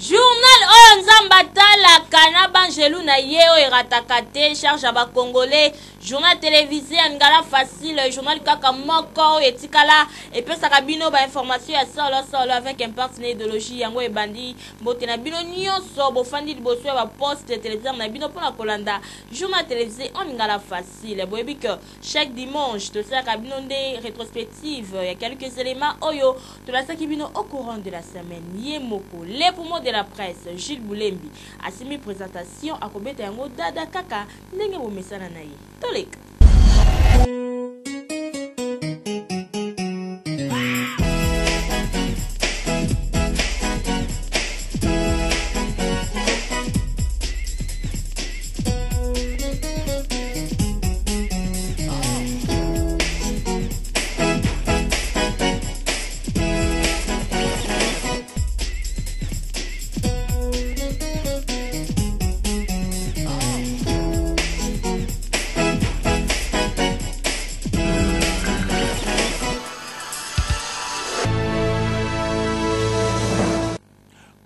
Journal oyo Nzambe atalaka na banjelu na ye oyo erataka te charge ya ba congolais journal télévisé ya ngala facile journal kaka moko oyo etikala epesaka bino ba information ya solo solo avec impact na idéologie yango ebandi mbote na bino nyonso bofandi liboso ya ba poste téléviseur na bino mpona kolanda journal télévisé en lingala facile boyebi que Chaque dimanche, tosalaka bino nde retrospective ya quelques elements oyo tolasaki bino au courant de la semaine. Ye moko, le poumon de la presse, Jules Bulembi, asimbi presentation, akobeta yango dada kaka ndenge bomesana na ye. Toleka!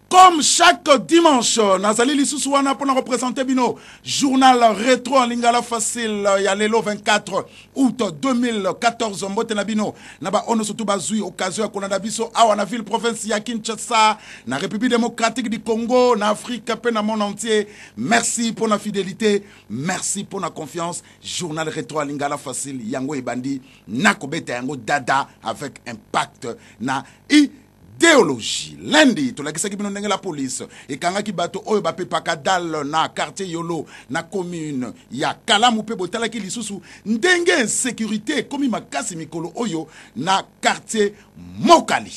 Comme chaque dimanche, nazali lisusu wana pona ko présenter bino journal rétro en lingala facile ya lelo 24 août 2014 mbote na bino na ba ono surtout bazui occasion ya kolanda biso awa na ville province ya Kinshasa na République démocratique du Congo na Afrique pe na monde entier. Merci pour la fidélité, merci pour la confiance. Journal rétro en lingala facile yango ebandi na kobeta yango dada avec impact na i Ideologie. Lundi, tolakisaki bino ndenge la police ekangaki bato oyo bapepaka dalle na quartier Yolo na commune ya Kalamu mpe botalaki lisusu ndenge insécurité ekomi makasi mikolo oyo na quartier Mokali.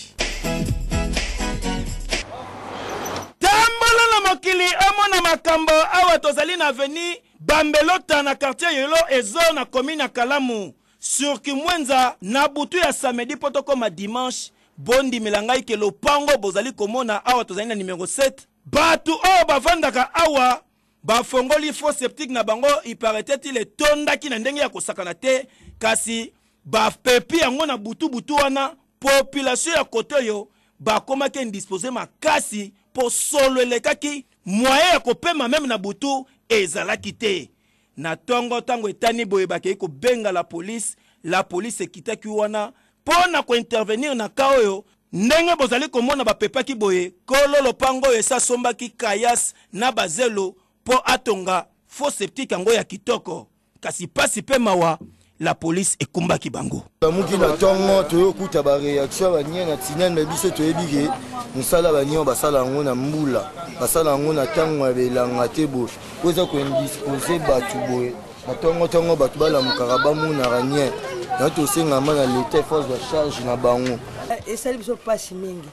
Tambola na mokili omona makambo awa tozali na avenue Bambelota na quartier Yolo ezo na commune ya Kalamu Sur Kimwenza, na butu ya samedi mpo tokoma dimanche, bondimela ngai ke lopango bozali komona awa tozali na numero 7, batu oyo bavandaka awa bafongoli faux septique na bango, il paraitait-il etondaki na ndenge ya kosakana te, kasi bapepi yango na butu butu wana, population ya kote oyo bakomaki indisposer makasi mpo solo elekaki, moyen ya kopema meme na butu ezalaki te. Na tongo tango etani boye bakeyi kobenga la police, la police ekitaki wana po na ko intervenir na cas oyo, ndenge bozali komona bapepaki boye, kolo lopango oyo esi asombaki caillasse na ba zelo po atonga faux septique yango ya kitoko, kasi pasi pe mawa la police ekumbaki bango. Tolamuki na tongo toye kokuta ba reaction ya ba nien na tunnel mais biso toyebi ke mosala ba nien basala yango na mbula basala yango na tango ya belanga te boye po eza ko indispose bato boye na tongo tongo bato balamukaka bamonaka nien yango tosenga ma na leta il faut azwa charge na bango. Esali biso pasi mingi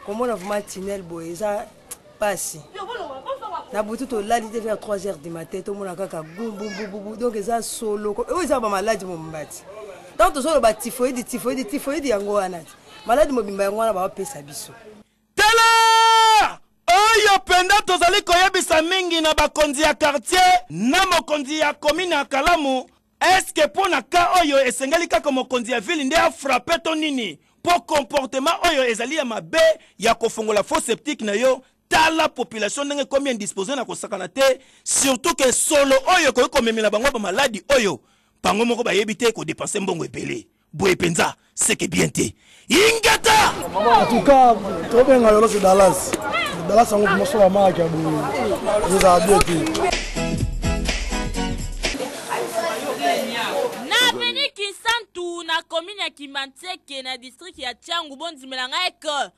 komona vraiment tunnel boye eza pasi na butu tolali te vers 3 heures du matin tomona kaka gumbubububu donc eza solo oyo eza bamaladi mobimba ti ntango tozoloba tifoidi tifoidi tifoidi yango wana ti maladi mobimba yango wana baopesa biso Tala! Oyo mpenza tozali koyebisa mingi na bakonzi ya quartier na mokonzi ya commune ya Kalamu, est-ce que mpo na cas oyo esengeli kaka mokonzi ya ville nde a frapper to nini? Mpo comportement oyo ezali ya mabe ya kofongola faux septique na yo, tala population ndenge ekomi indisposee na kosakana te, surtout que solo oyo ekoki komemela bango ba maladi oyo bango moko bayebi te, ko depenser mbongo ebele. Boye penza seke bien te. Ingeta! En tout cas, tobenga yolo c'est Dallas. Dallas yango vraiment sola marque ya boye. Ezala bien te. Na avenue Kinsantu na commune ya Kimbanseke na district ya Tshangu bondimela ngai que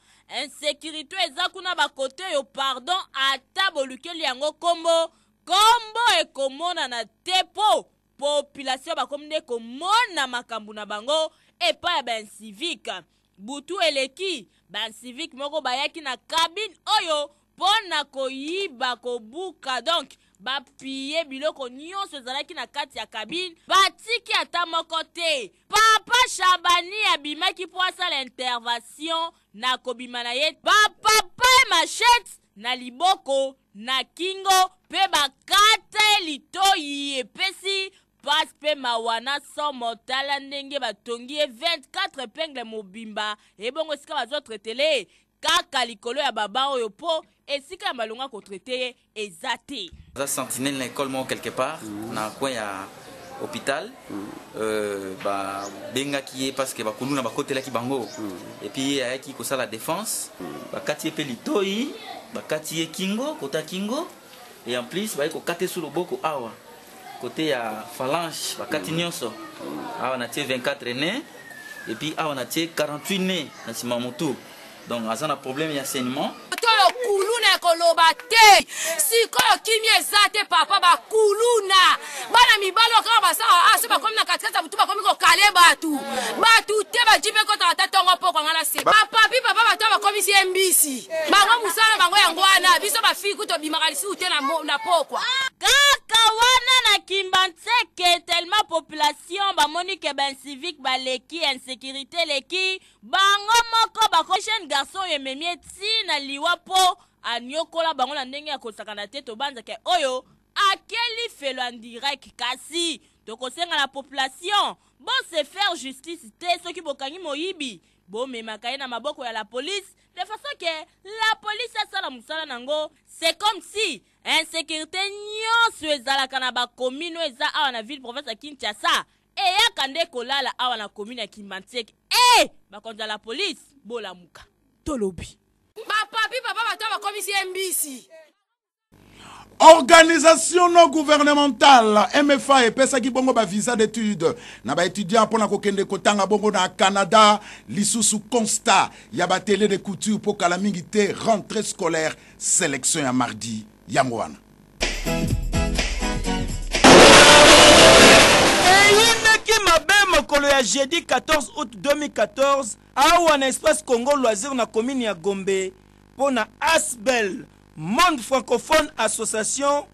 insecurite eza kuna ba kote oyo pardon ata bolukeli yango kombo kombo ekomonana te po Population bakomi nde komona makambo na bango epai ya ba inciviques. Butu eleki, ba inciviques moko bayaki na cabine oyo mpo na koyiba, kobuka donc ba piller biloko nionso ezalaki na kati ya cabine, batiki ata moko te. Papa Shabani abimaki mpo asala intervention, na kobima na ye, ba papa ye machette na liboko, na kingo mpe bakata ye litoyi epesi. Pasi pe mawa na somo tala ndenge batongi ye 24 epingle mobimba ebongo esika bazo traitele ye kaka likolo ya baba oyo po esika ya malonga ko traite ye eza te. Aza sentinelle na ecole moko quelque part na coin ya hopital ba bengaki ye parce que ba kuluna bakotelaki bango et puis ye ayaki kosala defense bakati ye pe litoyi bakati ye kingo kota kingo et en plus baye kokata ye su loboko awa Cote ya phalange bakati nionso awa na tie 24 ne et puis awa na tie 48 ne na sima mutu donc aza na problème ya saignement. Oyo kuluna ya koloba te sikoyo kimia eza te papa ba kuluna bana mibali oyo kaka basala ah soki bakomi na katikati ya butu bakomi kokale batu batu te ba jipe ekotaka ata tongo pokwa nga na se ba papi papa bato oyo bakomisi ye mbisi bango mosala na bango yango wana biso ba fille kutu tobimaka lisusu te na pokwa. Kaka wana na Kimbanseke tellement population bamoni que ba inciviques baleki, insecurite eleki, bango moko bako jeune garçon oyo ememi ye ti na liwa po aniokola bango na ndenge ya kosakana te, tobanza que oyo ake lifelo en direct kasi tokosenga na population bo se faire justice te soki bokangi moyibi bomemaka ye na maboko ya la police de façon que la police asala musala nango, c'est comme si Insecurite nionso ezalaka na ba commune oyo eza awa na ville province ya Kinshasa eyaka nde kolala awa na commune ya Kimbanseke eh! Bakonzi ya la police bolamuka tolobi. Ba papi papa bato bakomisi ye mbisi. Organisation non gouvernementale MFA epesaki bongo ba visa d'études na ba étudiants pona kokende kotanga bongo na Canada. Lisusu constat ya ba ateliers de couture po kala mingi te rentrée scolaire Selection ya mardi yango wana. Eyindaki mabe mokolo ya jeudi 14 aout 2014 awa na Espace Congo Loisir na commune ya Gombe mpo na Asbl Monde Francophone Association,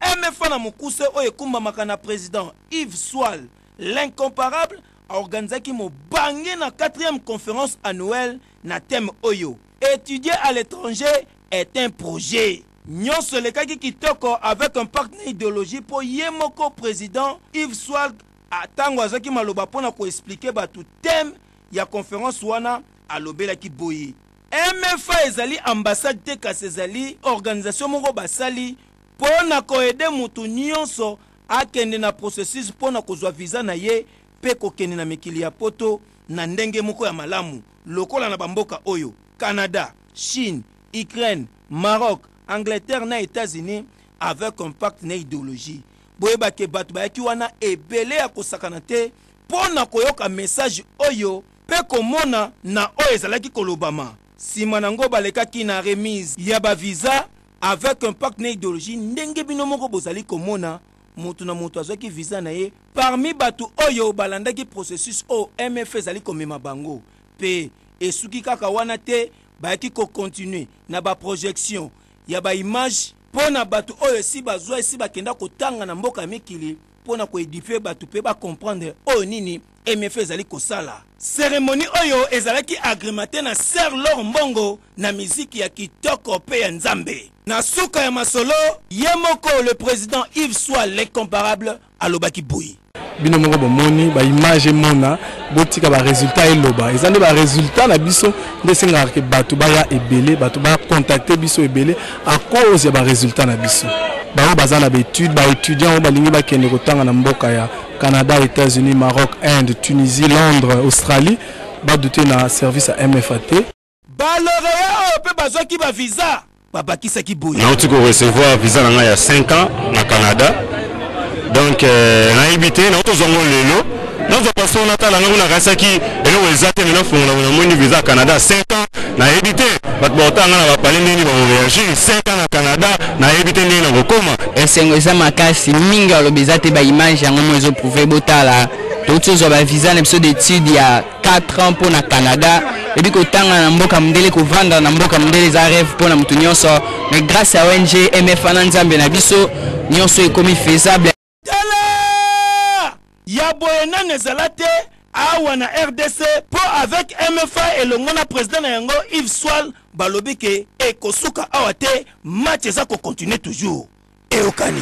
MFA na mokuse, oyo ekumbamaka na president Yves Swal l'incomparable, a organisaki mobange na quatrième conference annuelle na thème oyo, Etudier à l'etranger est un projet. Nionso elekaki kitoko avec un pacte na ideologie mpo ye moko president Yves Swalk tango azwaki maloba mpo na ko expliquer batu thème ya conference wana alobelaki boye, MFA ezali ambassade te kasi ezali organisation moko basali mpo na ko aider mutu nionso akende na processus mpo na kozwa visa na ye mpe kokende na mikili ya poto na ndenge moko ya malamu. Lokola na bamboka oyo, Canada, Chine, Ukraine, Maroc, Angleterre na Etats-Unis avec impact na ideologie. Boyeba ke bato bayaki wana ebele ya kosakana te mpo na koyoka message oyo mpe komona na oyo ezalaki kolobama. Sima nango balekaki na remise ya ba visa avec impact na ideologie ndenge bino moko bozali komona. Moto na moto azwaki visa na ye parmi bato oyo balandaki processus oyo MFA ezali komema bango. Mpe esuki kaka wana te, bayaki ko continuer na ba projections ya ba images mpo na bato oyo esi bazwa, esi bakenda kotanga na mboka ya mikili mpo na ko edifier bato mpe ba comprendre oyo nini MFA ezali kosala. Ceremonie oyo ezalaki agrementee na Sœur Laure Mbongo na miziki ya kitoko mpe ya Nzambe. Na suka ya masolo, ye moko le president Yves Swal l'incomparable alobaki boye. Bino moko bomoni ba image emona, botika ba resultat eloba. Eza nde ba resultat na biso nde esengaka ke bato baya ebele, bato ba contacter biso ebele à cause ya ba resultat na biso. Bango baza na ba etudes, ba etudiants oyo balingi bakende kotanga na mboka ya Canada, Etats-Unis, Maroc, Inde, Tunisie, Londres, Australie, ba douter na service ya MFA te. Ba laureats oyo mpe bazwaki ba visa babakisaki boye. Nauti ko recevoir visa na ngai ya 5 ans na Canada. Donc nayebi te, nauti kozwa yango lelo. Nazwa passeport natala ngai kuna nakanisaki eloko eza te, mais nafongola namoni visa ya Canada 5 ans. Nayebi te bato bakotala ngai na ba palais ndenge nini bako reagir. 5 ans na Canada, nayebi te ndenge nakokoma. Esengo eza makasi mingi aloba eza te ba image yango moko ezo prouve botala touti ozwa ba visa na biso d'etude ya 4 ans mpo na Canada ebi kotanga na mboka mondele kovanda na mboka mondele eza rêve mpo na moto nyonso mais grâce ya ONG MFA na Nzambe na biso nyonso ekomi faisable. Tala! Ya boye nanu ezala te awa na rdc po avec MFA elongo na president na yango Yves Swal balobi ke ekosuka awa te match eza ko continuer toujours. Eyokani.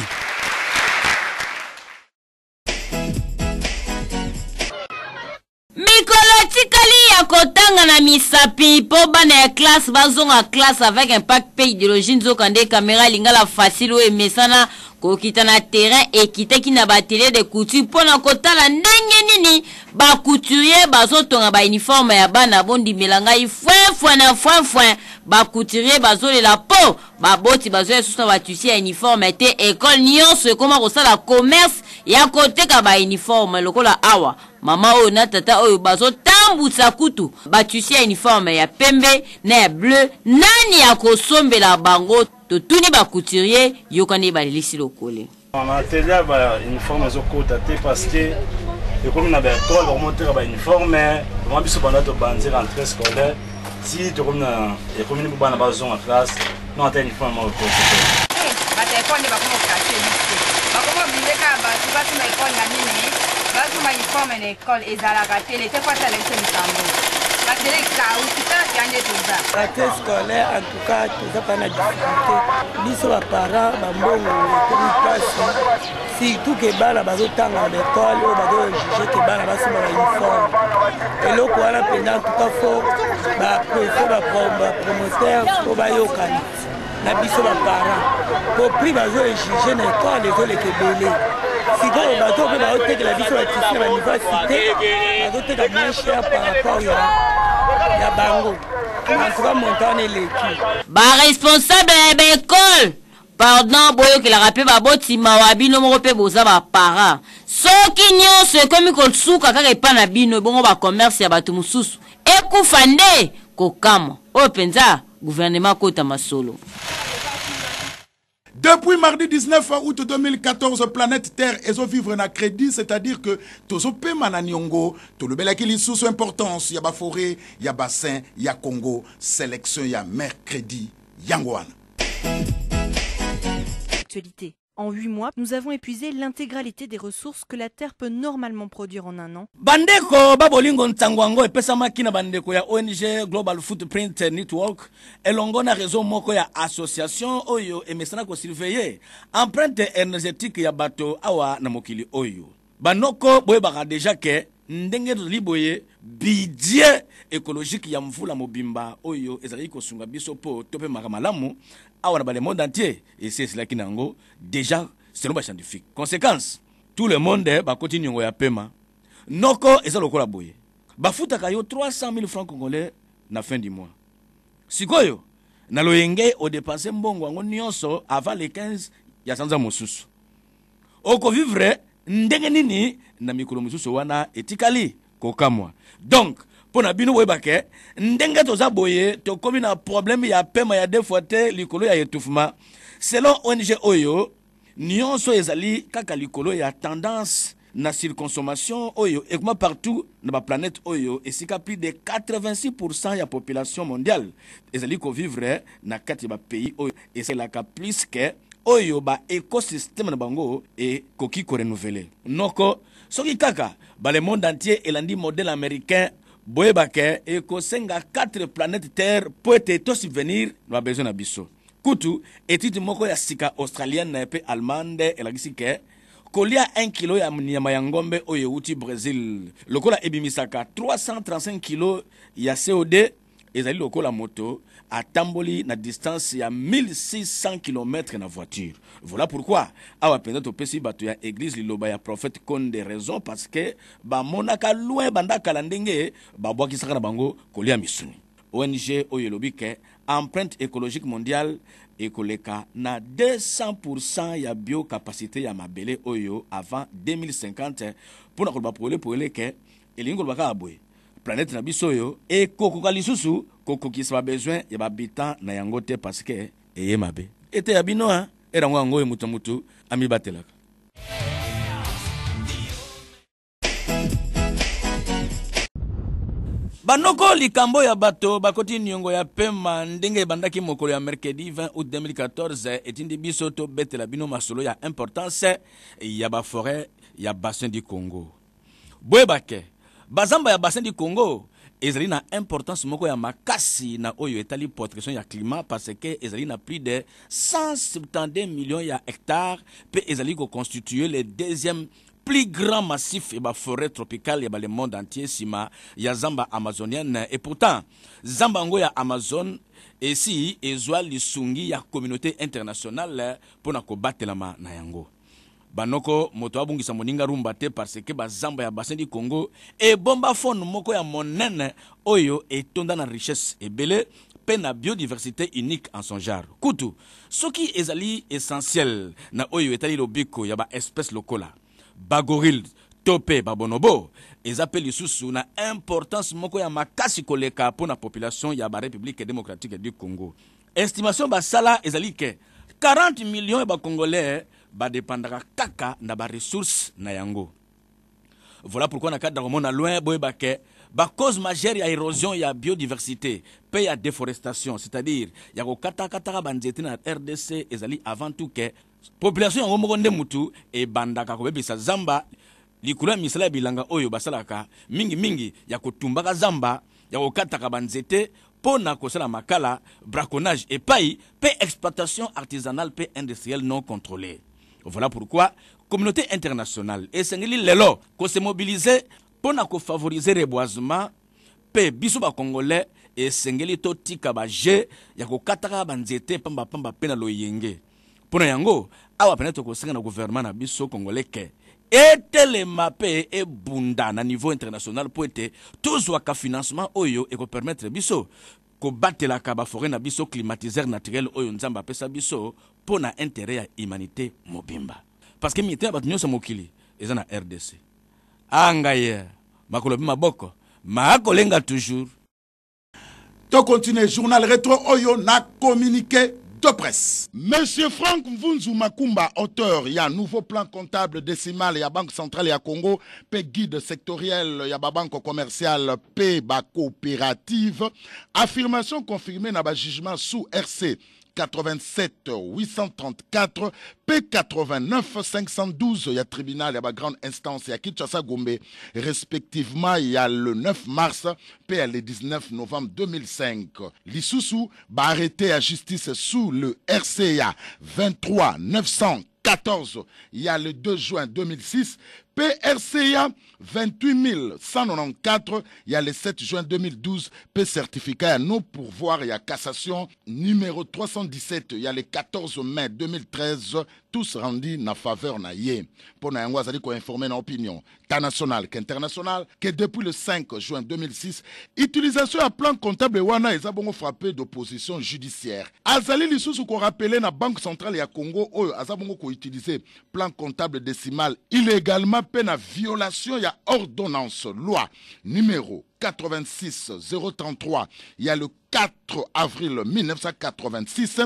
na misapi mpo bana ya classe bazonga classe avec impact mpe ideologie. Nzokande kamera Lingala Facile oyo emesana kokita na terrain ekitaki na baatelier de couture mpo na kotala ndenge nini bacouturier bazotonga bauniforme ya bana. Bondimela ngai, fwinfwin na fwinfwin, bacouturier bazolela mpo baboti bazoya susu na batissu ya uniforme te. Ekole nyonso ekóma kosala commerce ya koteka bauniforme. Lokola awa mama oyo na tata oyo bazotambwisa kutu batissu ya uniforme ya pembe na ya bleu, nani akosombela bango? Totuni bacouturier, yokani balelisi lokole. Na atelier, bauniforme ezokota te parce que ekomi na baekole, bakomoteka bauniforme. Vraiment, biso banda tobandi rentrée scolaire ti tokomi na ekomi ni mpo bana bazonga classe, non, ata uniforme moko ekoti te. Bato ya ekole nde bakoma kokase biso, bakoma oblige kaka bato basomba ekole na nini, basomba uniforme na ekole. Ezalaka te lete po asala biso likambo batele ekauki. Tala tia nde toza. Rentrée scolaire, en tout cas toza mpa na difficulté. Biso baparent, bambongo ekomi mpasi, surtout ke bana bazotanga na baekole oyo bazojuge ke bana basomba bauniforme. Eloko wana mpenza, en tout cas faut bapréfet, bapromoteur po bayokana na biso baparent, po prix bazoexige na ekole ezoleka ebele. Sikoyo bato mpe bazotekela biso batissu na baniveau ya cité, bazoteka moins cher par rapport ya bango. En tout cas montant wana eleki. Baresponsable ya baekole, pardon, boyokelaka mpe baboti mawa. Bino moko mpe boza baparent. Soki nyonso ekomi kosuka kaka epai na bino, ebongo bacommerce ya bato mosusu ekufa nde? Kokamwa oyo mpenza, gouvernement kota masolo. Depuis mardi 19 août 2014, planète Terre vivre na crédit, c'est-à-dire que tozopema na niongo. Tolobelaki lisusu importance ya baforêt ya bassin ya Congo. Sélection ya mercredi yango wana. Actualité. En 8 mois, nous avons épuisé l'intégralité des ressources que la Terre peut normalement produire en un an. Bandeko babolingo, ntango yango epesamaki na bandeko ya ONG Global Footprint Network elongo na réseau moko ya association oyo emesana kosurveiller empreinte énergétique ya bato awa na mokili oyo. Banoko, boyebaka déjà ke ndenge tozali boye, budget écologique ya mvula mobimba oyo ezalaki kosunga biso mpo topemaka malamu awa na bale monde entier esi esilaki na yango déjà, selon bascientifique. Conséquence, tout le monde bakoti niongo ya pema. Noko, eza lokola boye: bafutaka yo 300 000 francs congolais na fin du mois. Sikoyo na loyenge odepense mbongo yango nyonso avant le 15 ya sanza mosusu, okovivre ndenge nini na mikolo mosusu wana etikali? Kokamwa. Donc mpo na bino boyebake ndenge toza boye, tokomi na problème ya pema ya deux fois te likolo ya étouffement. Selon ONG oyo, nyonso ezali kaka likolo ya tendance na surconsommation oyo ekoma partout na baplanète oyo, esika plus de 86 ya population mondiale ezali kovivre na kati ya bapays oyo esalelaka plus ke oyo baécosystème na bango ekoki korenouveler. Noko, soki kaka bale monde entier elandi modèle américain, boyebake ekosenga 4 planète Terre mpo ete tosubvenir na babesoin na biso. Kutu étude moko ya sika australienne mpe allemande elakisi ke kolia 1 kilo ya nyama ya ngombe oyo euti Brésil, lokola ebimisaka 335 kilo ya CO2, ezali lokola moto atamboli na distance ya 1600 km na voiture. Voilà pourquoi awa mpenza topesi bato ya église Liloba ya prophète Konde raison, parce que bamonaka loin banda kala ndenge babwakisaka na bango kolia misuni. ONG oyo elobi ke empreinte écologique mondiale ekoleka na 200 ya biocapacité ya mabele oyo avant 2050. Mpona koloba polele polele ke elingi koloba kaka boye: planète na biso oyo ekokoka lisusu kokokisa babesoin ya bahabitant na yango te, parce que eye mabe ete ya bino erango yango oyo moto motu amibatelaka. Banoko, likambo ya bato bakoti niongo ya pema ndenge ebandaki mokolo ya mercredi 20 août 2014 etindi biso tobetela bino masolo ya importance ya baforêt ya bassin du Congo. Boyebake bazamba ya bassin du Congo ezali na importance moko ya makasi na oyo etali protection ya climat, parce que ezali na plus de 172 millions ya hectares mpe ezali koconstituer le deuxième plus grand massif ya baforêt tropicale ya ba le monde entier nsima ya zamba amazonienne. Et pourtant zamba yango ya Amazone esi ezwa lisungi ya communauté internationale mpo na kobatelama na yango. Banoko, moto abungisa moninga rumba te, parce que bazamba ya bassin du Congo ebomba faune moko ya monene oyo etonda na richesse ebele mpe na biodiversité unique en son genre. Kutu soki ezali essentiel na oyo etali lobiko ya baespèce lokola bagorille to mpe babonobo, eza mpe lisusu na importance moko ya makasi koleka mpo na population ya barépublique démocratique du Congo. Estimation basala ezali ke 40 millions ya bacongolais badépendaka kaka na baressource na yango. Voilà pourquoi na cadre komona loin, boyeba ke bacause majeure ya érosion ya biodiversité mpe ya déforestation, c'est-à-dire ya kokatakataka banzete na RDC, ezali avant tout ke population yango moko nde mutu ebandaka kobebisa zamba likolo ya misala ya bilanga oyo basalaka mingimingi ya kotumbaka zamba, ya kokataka banzete mpo na kosala makala, braconnage epai mpe exploitation artisanale mpe industrielle non contrôlée. Voilà pourquoi communauté internationale esengeli lelo kose mobiliser mpo na kofavoriser reboisement, mpe biso bacongolais esengeli totika baje ya kokataka banzete pambapamba mpe na loyenge. Mpo na yango awa pene tokosenga na gouvernement na biso congolais ke etelema mpe ebunda na niveau international mpo ete tozwaka financement oyo ekopermettre biso kobatelaka baforêt na biso, climatiseur naturel oyo Nzambe apesa biso mpo na intérêt ya humanité mobimba, parce que mitema ya bato nyonso ya mokili eza na RDC. Angai makolo mpe maboko maakolenga toujours. To continue journal rétro oyo na communiqué de presse. Monsieur Franck Mvunzu Makumba, auteur, il y a un nouveau plan comptable décimal, il y a Banque centrale, il y a Congo, P guide sectoriel, il y a Banque commerciale, P ba coopérative. Affirmation confirmée dans le jugement sous RC 87 834 P89 512, il y a tribunal, il y a grande instance, il y a Kinshasa Gombe, respectivement, il y a le 9 mars, P le 19 novembre 2005. Lisusu, ba arrêté à justice sous le RCA 23 914, il y a le 2 juin 2006, PRCA 28 194, il y a le 7 juin 2012, P certificat à non pourvoir, il y a cassation numéro 317, il y a le 14 mai 2013, tous rendus na faveur na ye. Pour na yango azali ko informer na opinion, tant nationale qu'internationale, que depuis le 5 juin 2006, utilisation ya plan comptable wana eza bongo frappé d'opposition judiciaire. Azali lisusu ko rappeler na Banque centrale ya Congo oyo aza bongo ko utiliser plan comptable décimal illégalement pe na violation ya ordonnance loi numéro 86 033, il y a le 4 avril 1986,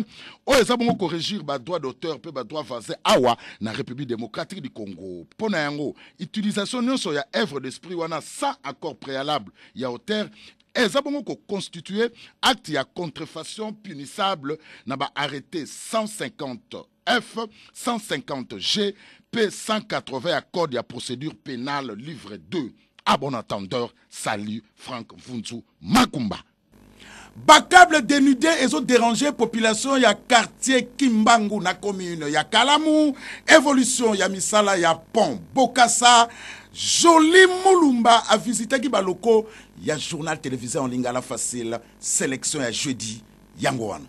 oyo eza bongo korégir badroit d'auteur mpe badroit voisin awa na République démocratique du Congo. Mpo na yango, utilisation nyonso ya œuvre d'esprit wana sans accord préalable ya auteur eza bongo koconstitue acte ya contrefaçon punissable na baarrêté 150 F, 150 G, P 180 ya code ya procédure pénale livre 2. À bon entendeur, salut, Franck Vunzu Makumba. Bacâble dénudé ezodéranger population ya quartier Kimbangu na commune ya Kalamu. Évolution ya misala ya pont Bokassa. Joli Mulumba a visitaki baloko ya journal télévisé en lingala facile, sélection ya jeudi yango wana.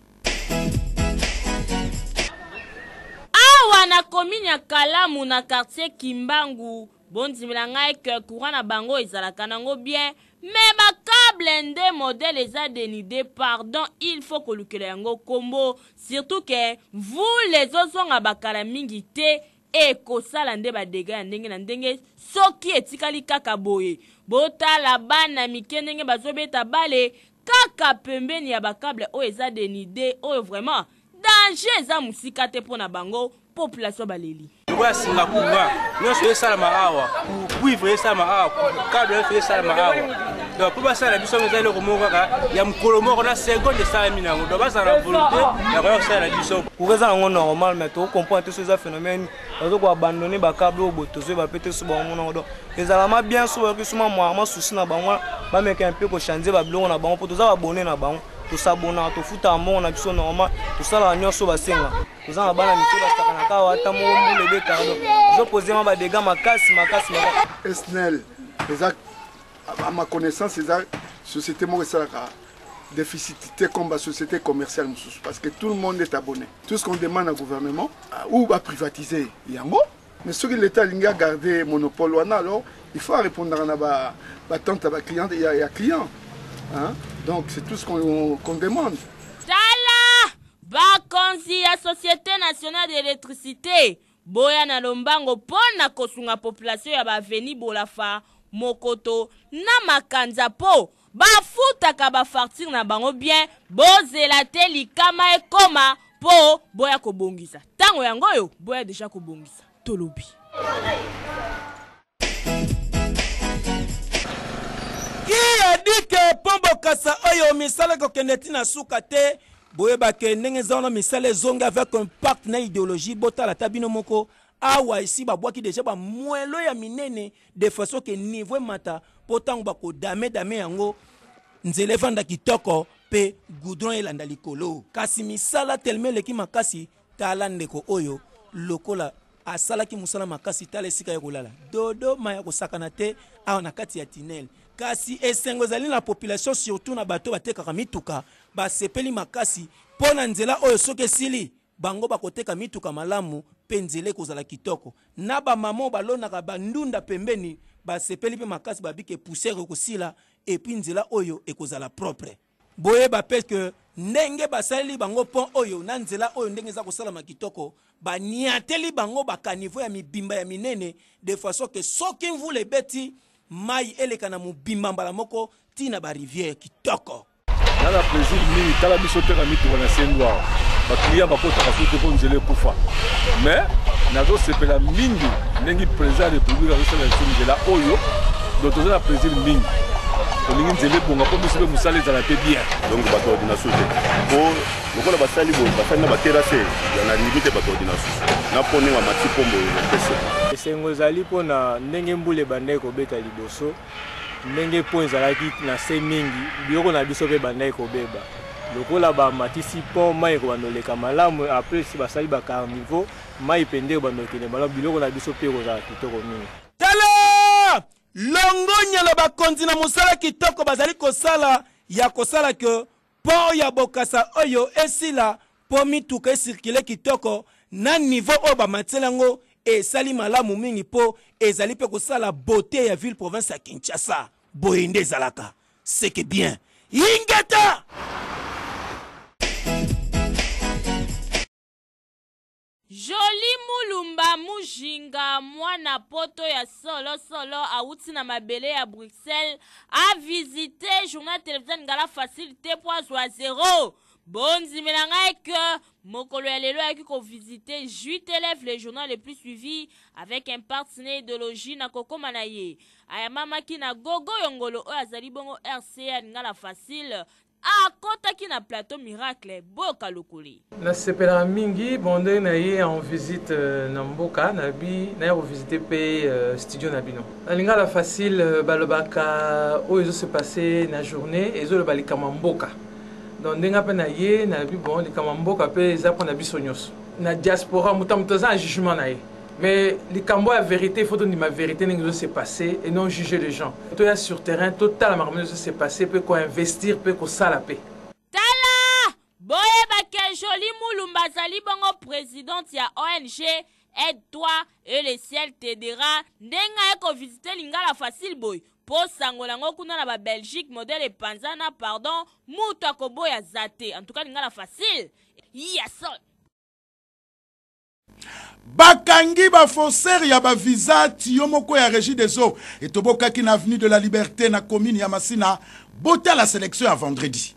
Awa na commune ya Kalamu, na quartier Kimbangu, bondimela ngai ke courant na bango ezalaka nango bien, mais bacâble nde modèle eza dénudé. Pardon, il faut kolukela yango kombo, surtout ke mvula ezozonga bakala mingi te, ekosala nde badégâts ya ndenge na ndenge soki etikali kaka boye. Botala bana mike ndenge bazobeta bale kaka pembeni ya bacâble oyo eza dénudé oyo. Vraiment, danger eza mosika te mpo na bango. Population baleli. Lokola singa courant nyonso esalama awa, cuivre esalama awa, câble nyonso esalama awa. Donc mpo basala biso eza eloko moko kaka ya mokolo moko na seconde esalami nango. Donc bazala na volonté ya koya kosala na biso. Courant eza nango normal, mais tocomprendre te so eza phénomène bazo koabandonner bacâble oyo boye, tozoyeba mpe te so bango nango. Donc ezalama bien so bayoki suma mwa souci na bango, bameka mpe kochanger babiloko na bango, mpo toza baabonnés na bango, tosabonaka, tofutaka mbongo na biso normal, tosalaka nyonso basenga. Toza na bana mike basakanaka awa, ata moko mbula ebetaka. Donc Ezopose mwa badega makasi makasi makasi. SNEL eza à ma connaissance eza société moko esalaka déficit te comme ba société commerciale mosusu parce que tout le monde est abonné. Tout ce qu'on demande au gouvernement ou baprivatiser yango, mais soki l'état alingi agarde monopole wana, alors il faut arépondre na batante ya baclient ya client, hein? Donc c'est tout ce qu'on qu'on demande. Tala bakonzi ya Société nationale d'électricité, boya na lombango mpo na kosunga population ya baavenue Bolafa, Mokoto na Makanza mpo bafutaka bafacture na bango bien. Bozela te likama ekoma mpo boya kobongisa. Ntango yango oyo, boya deja kobongisa, tolobi. Qui a dit que mpo Bokasa oyo misala ekokende ntina suka te? Boyebake ndenge eza wana, misala ezongi avec impact na idéologie. Botala ata bino moko awa, esi babwaki deja bamwelo ya minene de façon ke niveau emata, mpo ntango bakodame dame yango, nzela evanda kitoko mpe goudron elanda likolo. Kasi misala telema eleki makasi. Tala ndeko oyo, lokola asalaki mosala makasi, tala esika ya kolala dodoma ya kosakana te awa na kati ya tunnel. Kasi esengo ezali na population, surtout na bato batekaka mituka. Basepeli makasi mpo na nzela oyo. Soki esili, bango bakoteka mituka malamu mpe nzela ekozala kitoko. Na bamama oyo balonaka bandunda pembeni basepeli mpe makasi, babike poussière ekosila et puis nzela oyo ekozala propre. Boyeba mpe ke ndenge basaleli bango pont oyo na nzela oyo, ndenge eza kosalama kitoko, baniateli bango bacaniveau ya mibimba ya minene de façon ke soki mvula ebeti, mai eleka na mobimba mbala moko ntina barivière kitoko. Na na plaisir mingi. Tala, biso teka mituka na Sendu awa, baclient bakotaka su te mpo nzela ekufa. Mais nazosepela mingi ndenge président ya république azosala biso nzela oyo. Donc toza na plaisir mingi, tolingi nzela ebonga mpo biso mpe mosala ezala mpe bien. Donc bato ya ordination te, mpo lokola basali boye, basali na baterrasse ya na ndimi te bato ya ordination na mpo ndenge bamati mpo boye bapese. Esengo ezali mpona ndenge mbula ebandaki kobeta liboso, ndenge pont ezalaki na se mingi, biloko na biso mpe ebandaki kobeba. Lokola bamatisi pont, mai ekobanda koleka malamu. Après si basali bacaniveau, mai mpe nde ekobanda kokende malamu, biloko na biso mpe ekozala kitoko mingi. Tala longonya na bakonzi na mosala kitoko bazali kosala ya kosala ke pont ya Bokasa oyo esila mpo mituka ecirculer kitoko na niveau oyo bamatieli yango. Esali malamu mingi mpo ezali mpe kosala beauté ya ville province ya Kinshasa. Boye nde ezalaka seke bien. Ingeta! Joli Mulumba Mujinga, mwana poto ya solosolo awuti na mabele ya Bruxelles, avisite journal télévision Lingala Facile te mpo azwa zero. Bondimela ngai ke mokolo ya lelo ayaki kovisite JTLF, le journal le plus suivi avec un partenaire idéologie. Na kokoma na ye, ayamamaki na Gogo Yongolo oyo azali bongo RCA Lingala Facile. Akɔtaki na plateau Miracle Boyoka Lokole. Nasepelaka mingi. Bon, ndenge na ye en visite na mboka na bi, naya kovisite mpe studio na bino na Lingala Facile. Balobaka oyo ezose passe na journée, ezoloba likambo ya mboka. Donc ndenge mpe na ye nalobi, bon, likambo ya mboka mpe eza mpona biso nyonso na diaspora. Moto moto aza na jugement na ye, mais likambo ya vérité, il faut tondima vérité ndenge ezose passer et non juger les gens. Toya sur terrain, totala makambo ndenge ezose passer mpe koinvestir mpe kosala mpe. Tala, boyebake Joli Mulumba azali bongo présidente ya ONG Aide-toi et le ciel t'aidera. Ndenge aye kovisite Lingala Facile boye mpo sango nango kuna na babelgique modèle epanzana, pardon, mutu akoboya za te. En tout cas, Lingala Facile ya sol. Bakangi bafaussaire ya bavisa. Tiyo moko ya Régie des eaux etobokaki na avenue de la Liberté na commune ya Masina. Botala sélection ya vendredi.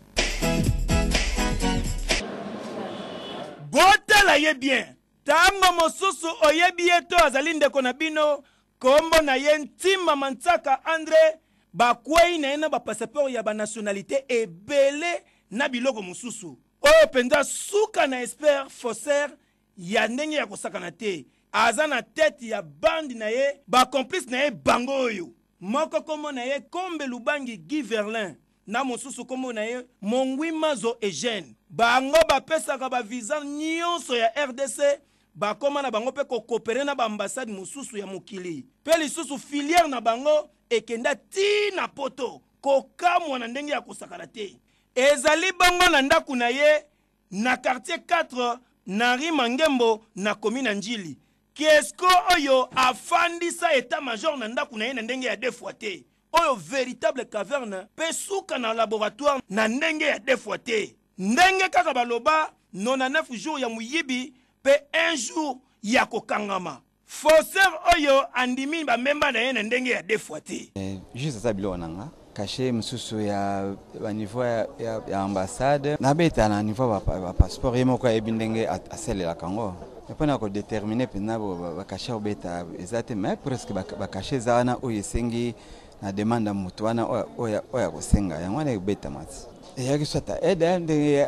Botala ye bien. Ntango mosusu oyebi ye to azali ndeko na bino. Nkombo na ye Ntima Mantsaka Andre. Bakwei na ye na bapasseport ya banationalité ebele na biloko mosusu. Oyo mpenza suka na expert faussaire ya ndenge ya kosakana te. Aza na tete ya bande na ye, bacomplice na ye bango oyo: moko nkombo na ye Kombe Lubangi Guy Verlin, na mosusu nkombo na ye Mongwi Mazo Eugène. Bango bapesaka bavisa nyonso ya RDC. Bakoma na bango mpe kocoopere na baambassade mosusu ya mokili mpe lisusu filière na bango ekenda ti na poto. Kokamwa na ndenge ya kosakana te. Ezali bongo na ndako na ye na quartier 4 na rue Mangembo na commune ya Ndjili. Kiesco oyo afandisa etat major na ndako na ye na ndenge ya deux fois te. Oyo veritable caverne mpe suka na laboratoire na ndenge ya deux fois te. Ndenge kaka baloba 99 jours ya moyibi mpe un jour ya kokangama. Faussaire oyo andimi ba mbemba na ye na ndenge ya deux fois te. Juste aza biloko na nga cachet mosusu ya ba niveau ya, ya, ya ambassade nabeta na niveau ya ba, ba passeport ye moko ayebi ndenge asalelaka yango mpo na kodetermine mpenza bacachet obeta eza te mais presque bacachet eza wana oyo esengi na demande ya moto wana oyo akosenga yango wana ekobetama ti eyaki soit aide ndenge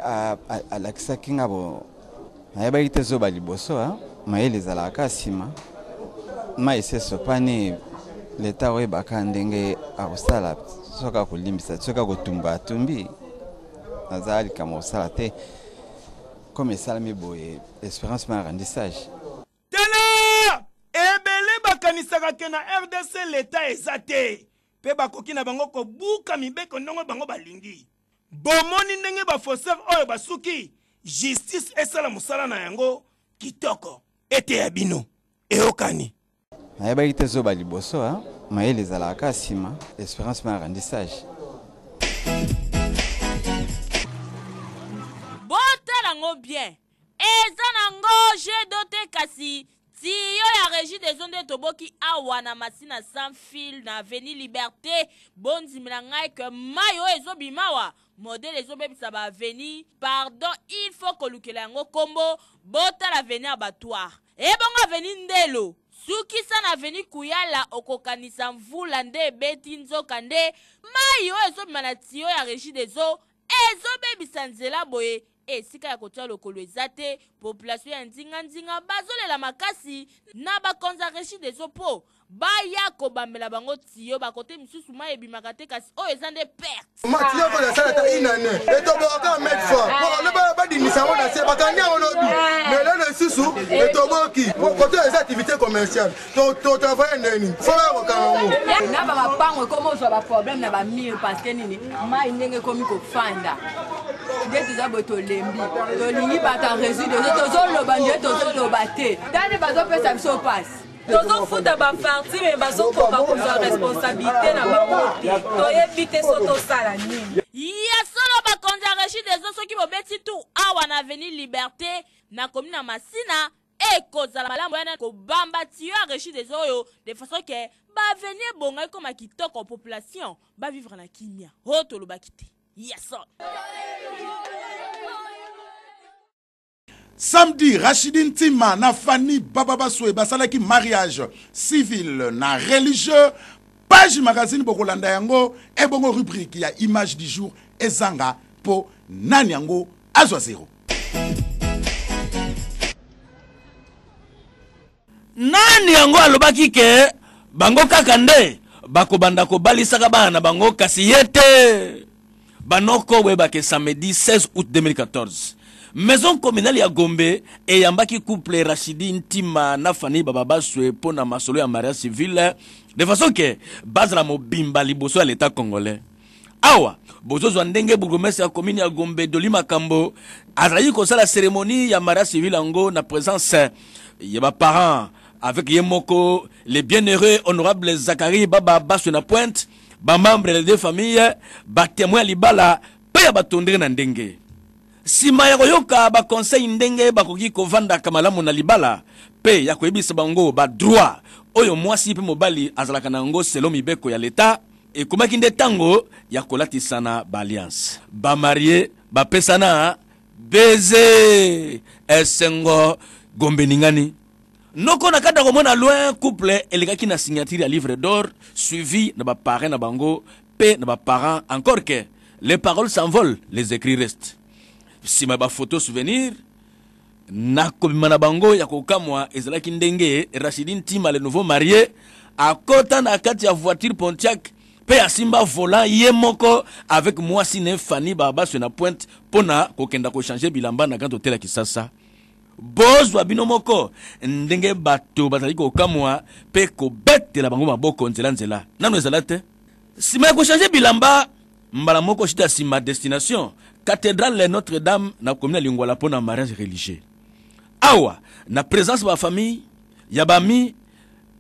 alakisaki nga bo Nayebaki te zoba liboso hein? Mayele ezalaka kaka nsima. Mai esi esopani, leta akoyeba kaka ndenge akosala, soki akolimbisa, soki akotumba atumbi. Naza likambo kosala te. Comme esalami boye, esperance m'a rendu sage. Tala! Ebele bakanisaka ke na rdc l'etat eza te pe bakoki na bango kobuka mibeko ndongo bango balingi. Bomoni ndenge ba faussaires oyo basuki? Justice esala mosala na yango kitoko. Eteya bino. Eyokani. Nayebaki te zoba liboso hein? Mayele ezalaka kaka nsima. Esperance m'a rendu sage. Botala ngo bien Eza na ngo jeu d'eau te kasi tiyo ya regie des eaux nde toboki awa na Masina sans fil na avenue Liberte. Bondimela ngai que mayi oyo ezo bima awa modèle ezo bebisa ba avenue pardon il faut kolukela yango kombo. Botala avenue Abattoir ebongo avenue Ndelo sukisa na avenue Kuyala okokanisa mvula nde ebeti nzoka nde mayi oyo ezo bima na tiyo ya regie des eaux ezo bebisa nzela boye Esika ya kotia lokolo eza te, population ya nzinga nzinga bazolela makasi na bakonzi ya Regideso po baya kobambela bango tiyo, ba kote misusu mayi ebimaka te kasi oyo eza nde perte. Matiyo oyo asala ata une année etobokaka kaka mètre fois po alobi badindisa yango na se bakangi yango lobi mais lelo lisusu etoboki kote eza activité commerciale totravaille ndenge nini fo baya kokanga yango na bamapango ekomi ozwa baproblème na bamire parce que nini mai ndenge ekomi kofanda nde toza boye tolembi tolingi bato ya résidu tozoloba nde tozoloba te tani bazopesa biso mpasi tozofuta baparti me bazokoka kozwa responsabilité na bango te toyebi te so tosala nini ya solo bakonzi ya regideso soki bobeti tour awa na avenue liberté na commune ya masina Ekozala malamu wana kobamba tiyo ya Regideso oyo de façon que ba avenue ebonga ekoma kitoko population ba vivre na kimia. Ho tolobaki te. Ya solo. Samedi, Rachidi Ntima na Fanny Bababaswe basalaki mariage civil na religieux. Page magazine bokolanda yango ebongo rubrique ya image du jour ezanga po nani yango azwa zero. Nani yango alobaki ke bango kaka nde bakobanda kobalisaka bana na bango kasi ye te? Banoko boyeba ke samedi 16 août 2014, maison communale ya Gombe eyambaki couple Rachidi Ntima na Fanny Bababaswe mpo na masolo ya mariage civil de façon ke bazala mobimba liboso ya l'Etat congolais. Awa bozozwa ndenge bourgmestre ya commune ya Gombe Dolly Makambo azalaki kosala cérémonie ya mariage civil yango na présence ya ba parents avec ye moko le bienheureux honorable Zacharie Baba Baswe na pointe, ba membres des deux familles, ba témoins ya libala pe ya bato ndenge na ndenge. Sima ya koyoka ba conseils ndenge bakoki kovandaka malamu na libala pe ya koyebisa bango ba droits oyo mwasi pe mobali azalaka na yango selon mibeko ya l'Etat, Ekomaki nde tango ya kolatisana ba alliance. Ba maries bapesana baiser. Esengo Gombe eningani. Noko na kati ya komona loin couple elekaki na signature ya livre d'or suivi na ba parrains na bango pe na ba parents encore que les paroles s'envolent, les ecrits restent. Sima ya ba photos souvenirs Na kobima na bango ya kokamwa ezalaki ndenge Rachidi Ntima le nouveau marie akota na kati ya voiture Pontiac pe asimba volant ye moko avec mwasi ne Fanny Babaswe na pointe pona kokenda ko changer bilamba na Grand Hotel ya Kisasa. Bozwa bino moko ndenge bato bazali kokamwa mpe kobetela bango maboko nzela-nzela. Nanu ezala te. Sima ya kochanger bilamba, mbala moko chute ya sima destination, Cathedrale Notre Dame na commune ya Lingwala mpo na mariage religieux. Awa, na presence ba famille, ya ba amis,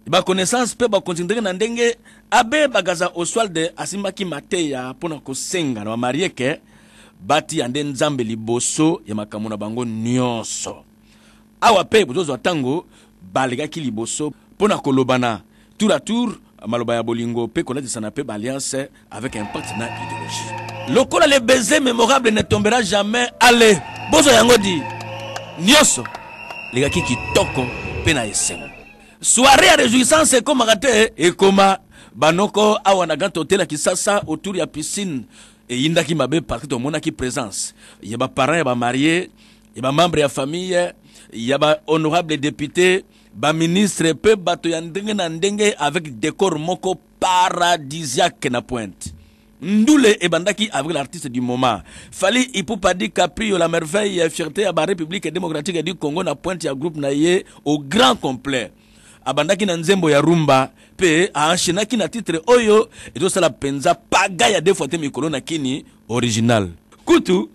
ba connaissances mpe bakonzi ndenge na ndenge, Abbe Bagaza Oswald asimbaki mateya mpo na kosenga na ba maries que batiya nde Nzambe liboso ya makambo na bango nionso. Awa mpe bozozwa ntango balekaki liboso mpo na kolobana tour à tour maloba ya bolingo mpe kolatisana mpe ba alliance avec impact na ideologie. Lokola le baiser memorable ne tombera jamais, allez bozwa yango di nionso lekaki kitoko mpe na esengo. Soiree ya rejouissance ekomaka te ekoma banoko awa na Grand Hotel ya Kisasa autour ya piscine eyindaki mabe parce que tomonaki presence ya ba parents ya ba maries ya ba membres ya famille ya ba honorables deputes ba ministres pe bato ya ndenge na ndenge avec decor moko paradisiaque na pointe. Ndule ebandaki avec l'artiste du moment Fally Ipupa dit Caprio la merveille fierté ya ba Republique democratique du Congo na pointe ya groupe na ye au grand complet. Abandaki na nzembo ya rumba pe a enchainaki na titre oyo ezosala penza paga ya deux fois te mikolo na kini original. Kutu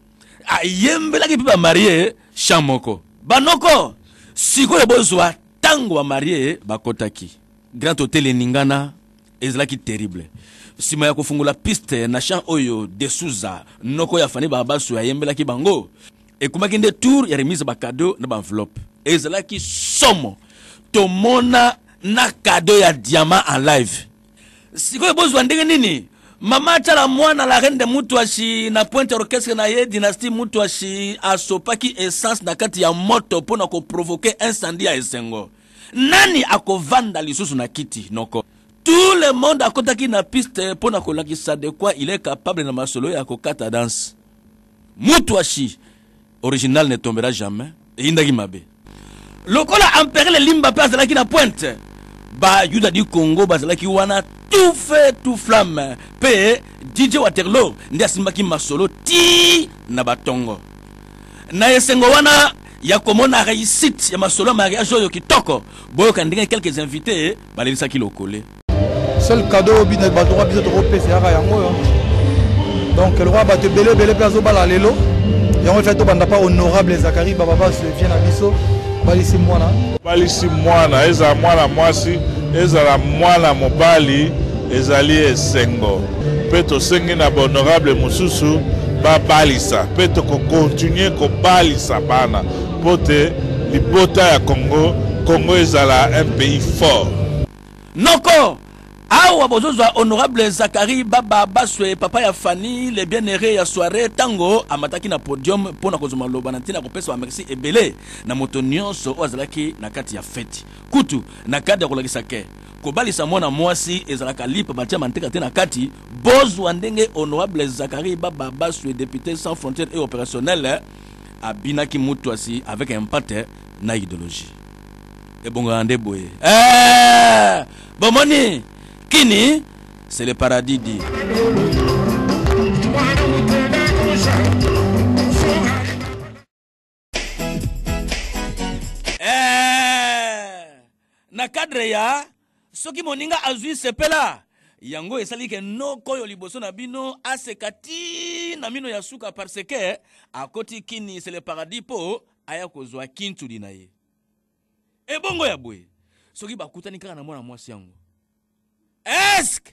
ayembelaki pe ba marie chant moko. Banoko sikoyo bozwa tango ba marie bakotaki Grand Hotel eningana ezalaki terrible. Sima ya kofungola piste na chant oyo De Souza, noko ya Fanny Babasu ayembelaki bango, ekomaki nde tour ya remise ba cadeaux na ba enveloppes. Ezalaki somo. Tomona na cadeau ya diamant en live. Sikoyo bozwa ndenge nini? Mama Tshala Mwana la reine de Mutuashi na pointe ya orchestre na ye Dynastie Mutuashi asopaki essence na kati ya moto mpo na ko provoquer incendie ya esengo. Nani akovanda lisusu na kiti noko? Tout le monde akotaki na piste mpo na kolakisa de quoi il est capable na masolo ya kokata danse. Mutuashi original ne tombera jamais eyindaki mabe. Lokola Empereur Limba mpe azalaki na pointe, ba Yuda du Congo bazalaki wana tout feu tout flamme mpe DJ Waterloo nde asimbaki masolo tii na batongo. Na esengo wana ya komona reussite ya masolo ya mariage oyo kitoko, boyoka ndenge quelques invites balelisaki lokole. Seul cadeau oyo bino bato oyo biso tokopesa yaka yango oyo. Donc lokola bato ebele ebele mpe azobala lelo, yango efai tobanda pa honorable Zacharie Bababaswe vie na biso balisi mwana. Balisi mwana, ezala mwana mwasi, ezala mwana mobali, ezali esengo mpe tosengi na ba honorable mosusu babalisa mpe toko continuer kobalisa bana mpo te libota ya Congo, Congo ezala un pays fort. Noko! Awa bozozwa honorable Zacharie Baba Baswe, papa ya Fanny, le bien-heureux ya soiree, tango amataki na podium mpo na kozwa maloba na ntina ya kopesa ba merci ebele na moto nionso oyo azalaki na kati ya feti. Kutu, na cadre ya kolakisa que kobalisa mwana mwasi ezalaka lipa batia manteka te na kati, bozwa ndenge honorable Zacharie Baba Baswe, depute sans frontières et operationnel, abinaki mutuasi avec impact na ideologie. Ebongaka nde boye. Eh! Bomoni kini c'est le paradis dit. Eh! Na cadre ya soki moninga azui sepela yango esali ke noko oyo liboso na bino aseka ti na mino ya suka parce que akoti kini c'est le paradis po aya kozwa kintudi na ye. Ebongo ya boye soki bakutani kaka na mwana mwasi yango esk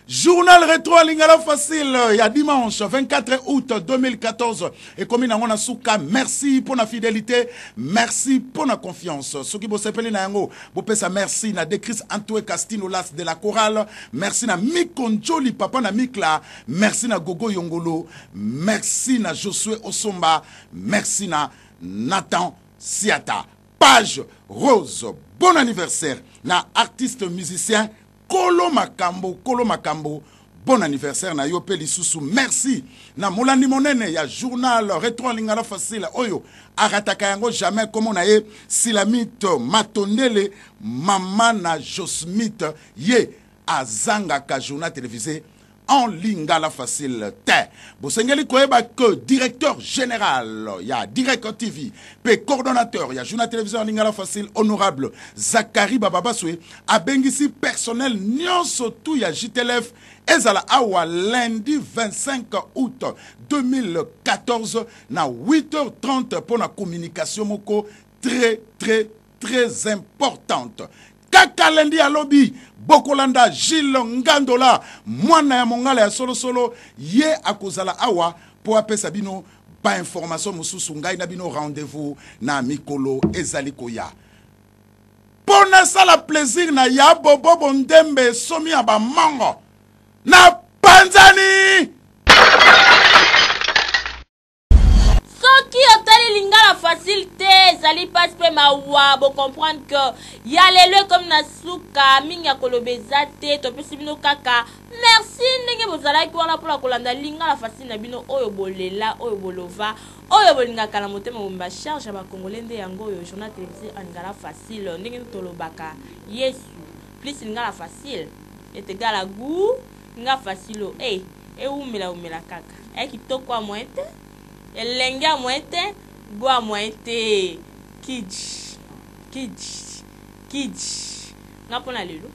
Journal Retro Lingala Facile ya dimanche 24 août 2014 ekomi nango na suka. Merci pour la fidélité, merci pour la confiance. Soki bosepeli na yango, bopesa merci na Decris Antoine Castino Las de la chorale, merci na Mikonjoli papa na Mikla, merci na Gogo Yongolo, merci na Josué Osomba, merci na Nathan Siata. Page Rose, bon anniversaire na artiste musicien Kolo Makambo, Kolo Makambo, bon anniversaire na yo pe lisusu merci na molandi monene ya journal Retro Lingala Facile oyo arataka yango jamais kombo na ye Silamite Matondele mama na Josmith ye azangaka journal télévisé. en lingala facile te. Bosengeli koyeba que directeur général ya Direct TV pe coordonnateur ya journal télévision en lingala facile honorable Zacharie Bababaswe abengisi personnel nyonso tout ya JTLF ezala awa lundi 25 août 2014 na 8h30 mpo na communication moko très très très importante. Kaka lundi ya lobi bokolanda Gilles Ngandola mwana ya mongala ya solosolo, ye akozala awa mpo apesa bino ba information mosusu. Ngai na bino rendez-vous na mikolo ezali koya mpo nasala plaisir na ya bobo bondembe somi ya bamongo na panzani. Soki otali lingala facile te, ezali mpasi mpe mawa. Bocomprendre que ya lelo ekomi na suka, mingi ya koloba eza te. Topesi bino kaka merci ndenge bozalaki wana mpona kolanda lingala facile na bino oyo bolela, oyo bolova, oyo bolingaka na motema mobimba. Charge ya bakongole nde yango oyo, journal télévisé en lingala facile, ndenge tolobaka yesu plus lingala facile est égal à goût. Nga facile o eh ewumela wumela kaka eh kitoko ya moyen te, elenge ya moyen te, gout ya moyen te, kidj kidj kidj nga pona lelo.